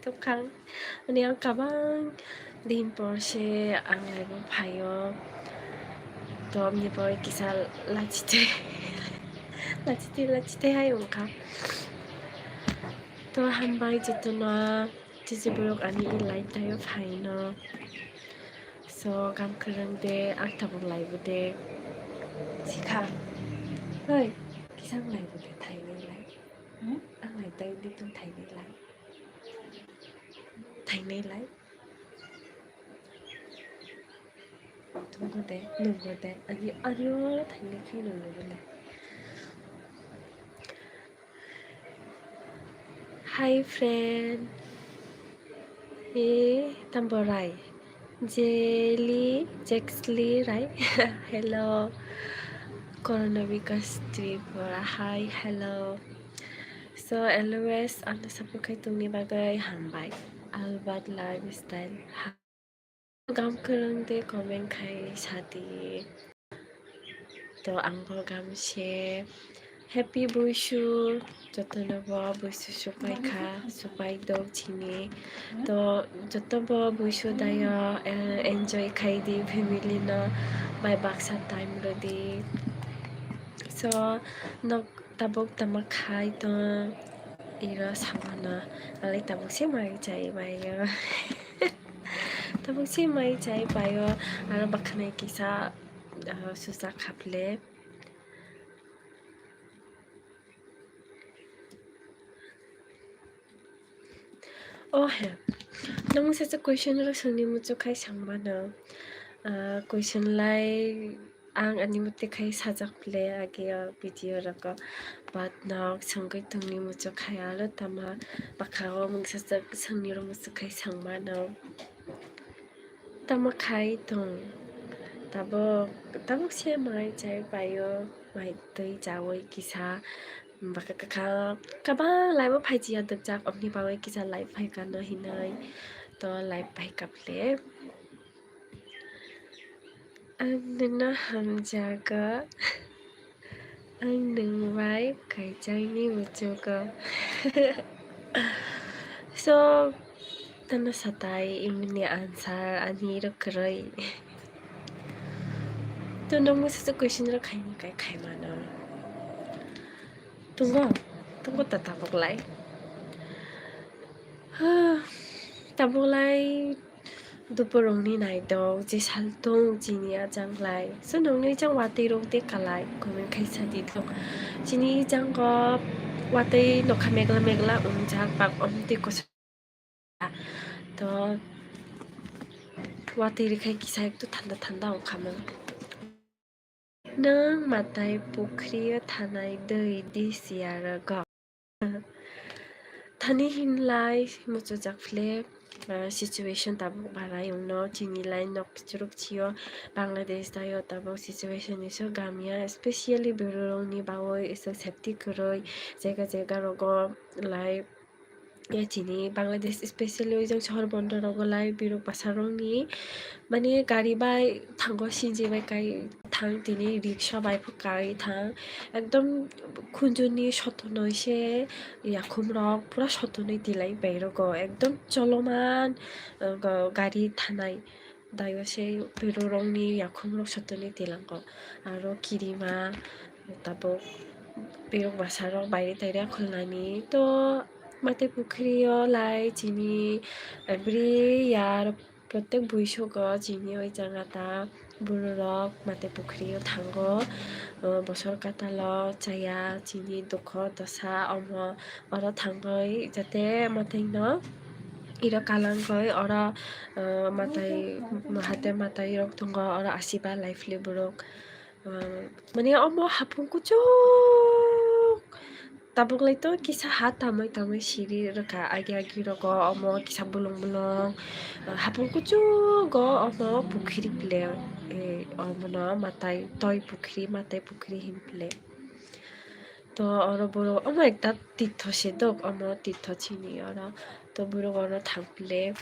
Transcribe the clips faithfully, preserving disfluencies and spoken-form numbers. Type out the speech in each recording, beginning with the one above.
Tongkha. Ani ang kabang din por se ang live o phaio. To amni bagwi kisa lachite, lachite, lachite hai wngkha. To hambai jotono, chichi borok ani live taio phaino. So, gam kwrwng de, ang tabuk live o de. Sikha. Hoi, kisa ang live o de, thainai live. Hmm? Ang live taio de, tong thainai live. Thainai live. Tongkha de, nungkha de, ani, ani o thainai khe nungkha de. Hi friend. E, tambo rai. Jeli, Jexli rai. Hello. Corona Vikas Tripura. Hi, hello. So, always ano support khai tongni bagwi hambai. Albert Lifestyle. Gam kwrwng de comment khai sadi. To ang bo gam se. Happy Buisu, jotono bo Buisu supai kha, supai do chini. To joto bo Buisu dayo, eh, enjoy khai di family no, bai baksa time rw di. So, nok tabuk tama khai tong, iro samano, alai tabuk se mai chai bai yo. Tabuk se mai chai bai yo, aro bakhanai kisa, ah, susa khaple. Oh he, nang masa se question rok sangni muchuk khai sangmano. Ah, question lai ang ani mate khai sajak ple age o video rogo, but nok sangwi tongni muchuk khai aro tama bwkha o mungsa jak sangni rok muchuk khai sangmano. Tamo khai tong, tabuk, tabuk se mai chai paio, mai twi chawi kisa, bwkha kwkha kabang live o phaichi ya dwkjak, obni bagwi kisa live phaikha no hinwi to live phaikha ple. Ang nino hamjago. Ang nwng bai kaijakni muchugo. So, tano satai imni answer ani rok kwrwi. To nung masa se question rok khaini kai khaimano. Tungo, tungo ta tabuk lai. Tabuk lai. Duporokni naidok je sal tong chini a janglai. So nokni jang watwi rok de kalai, comment khai sadi tong. Chini jango watwi nokha megla megla wngjak, bak omtwi kosom. To watwi rwkhai kisa ekdum thanda thanda wngkha mo. Nwng matai pukhrio thanai dui di siya rwgo. Thani hinlai muchujak phle, ah, situation tabuk barai wngno chini lai nok pichuruk chio Bangladesh daio tabuk situation iso gamia, especially bororokni bagwi iso safety kwrwi jaga jaga rogo lai. Ya chini Bangladesh, especially oi jang sohor bondor rogo lai birok bwsarokni mane gari bai thango, C N G bai kai thang, tini rikshaw bai pho kai thang, ekdom khunjurni sotonoi se yakhum rok pura sotonoi tilai bai rogo, ekdom choloman, uh, gari thanai. Daio se bororokni yakhumrok sotoni tilango aro kirima tabuk borok bwsarok baire taire khulnani to mate pukhrio lai chini every year prottek buisugo chini oi jaga ta bororok mate pukhrio thango, o bosor katalo chaya chini dukho dosa omo. Oro thangwi jate mwtaino iro kalangwi oro, uh, mwtai, hate mwtairok tongo, oro asiba laiphle borok. Uh, mane omo hapung kuchuk tabuk lai to kisa ha tamwi tamwi siri rwkha agi agi rogo, omo kisa bolong bolong, uh, hapung kuchugo omo pukhiri phle, eh, omono mwtai toi pukhiri, mwtai pukhiri hin phle. To oro borok omo ekta tirtho se dok, omo tirtho chini oro. To borok oro thang phle,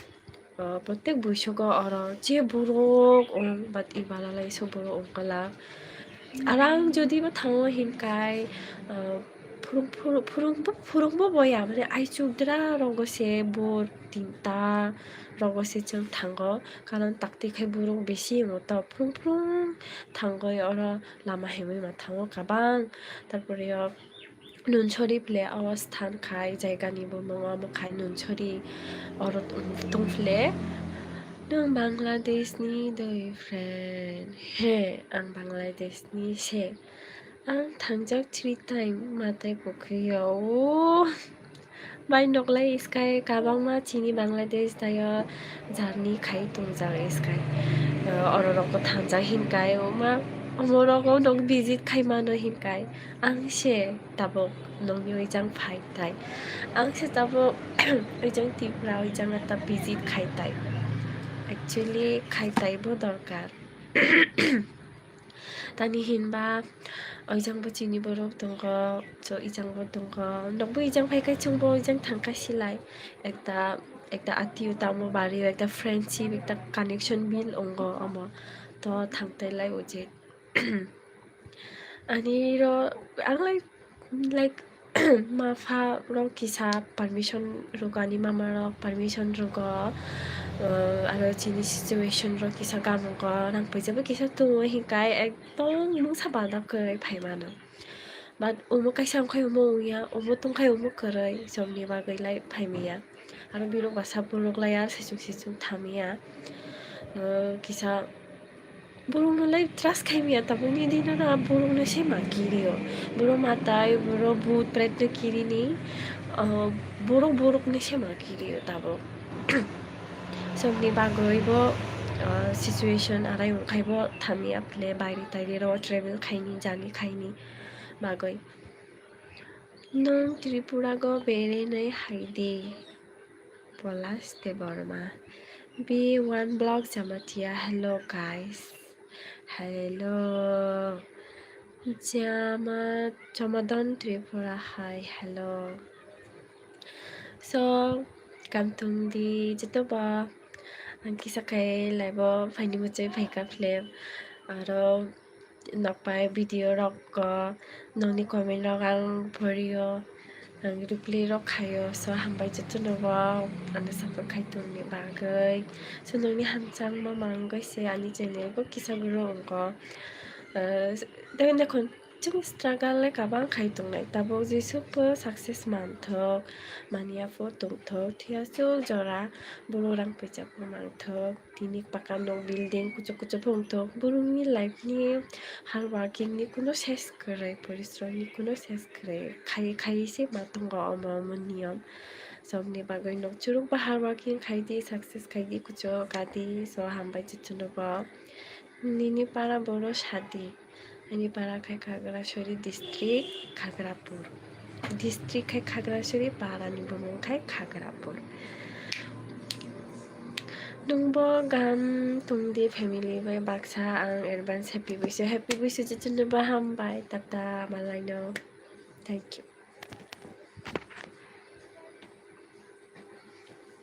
o, prottek buisugo oro je borok wng, but ibala lai so borok wng kala. Arang jodi bo thango hinkai, o, phurung phurung phurungbo phurungbo boya, mane aichuk dra rogo se bor tinta rogo se chwng thango, karon takti khai borok bisi wngo to phurung phurung thangoi oro lama himwi ma thango kabang. Tarpore o Nunsori ple o sthan khai jaigani bumung omo khai Nunsori oro tong ple. Nwng Bangladesh ni doi friend? He, ang Bangladesh ni se. Ang thangjak three time matai pukhuyo. Bai noklai iskai kabangma chini Bangladesh tayo journey khai tongjak iskai. Oro rok thangjak hinkai oma omo rogo nok visit khai mano hinkai. Ang se tabuk nokni oijang phai tai. Ang se tabuk oijang Tripura oijang ta visit khai tai. Actually khai tai bo dorkar. Tani hinba oijang bo chini borok tongo, so ijang bo tongo. Nokbo ijang phai khe chwngbo ijang thangkha silai. Ekta ekta atio tamo bari o ekta friendship ekta connection build ongo omo. To thangtai lai ujit. Ani ro ang lai like ma pha rok kisa permission rwgo, ani mama rok permission rwgo, aro chini situation rok kisa gamungo rang puisa bo kisa tongo hinkai ekdom mungsa bada kwrwi phai mano. But omo kaisa wngkhai omo wngya, omo tongkhai omo kwrwi, somni bagwi lai phai manya. Aro birok basa borok lai ar saichung saichung thamya. Kisa borokno lai trust khai manya, tabukni dino no borokno se ma kirio. Borok matai, borok bhut pret no kirini, borok borokno se ma kirio tabuk. Somni bagwi bo situation arai wngkhai bo thamya phle bairi tairi ro travel khaini, journey khaini bagwi. Nwng Tripura go berenai hai di. Polas Debbarma. B one Blog Jamatia. Hello guys. Hello. Jama Jomadon Tripura hai. Hello. So, kam tong di joto ba. Ang kisa khai live o phaini muchai phaikha phle. Aro nokpai video rok ko nokni comment rok ang porio, ang reply rok khaio, so hambai jotono bo ano support khai tongni bagwi. So nokni hamchangma mangwi se ani channel bo kisa grow wngo. Tei nakhon chwng struggle le kabang khai tongnai, tabuk jesuk bo success manthok, manya pho tongthok, thwiya chwng jora borok rang puisa pho manthok. Tini paka nok building kuchuk kuchuk phung tok. Borokni life ni hard working ni kuno ses kwrwi, porisrom ni kuno ses kwrwi. Khai khai se ma tongo omo omo niyom. Somni bagwi nok churuk ba hard working khai di, success khai di, kuchuk ka di. So hambai chuchunu bo. Nini para boro sadi. Ani para khai Khagrasuri district, Khagrapur. District khai Khagrasuri, para ni bumung khai Khagrapur. Nungbo gam tungdi family bai baksa ang advance happy wish, happy wish chwchwno ba hambai, tata malaino. Thank you.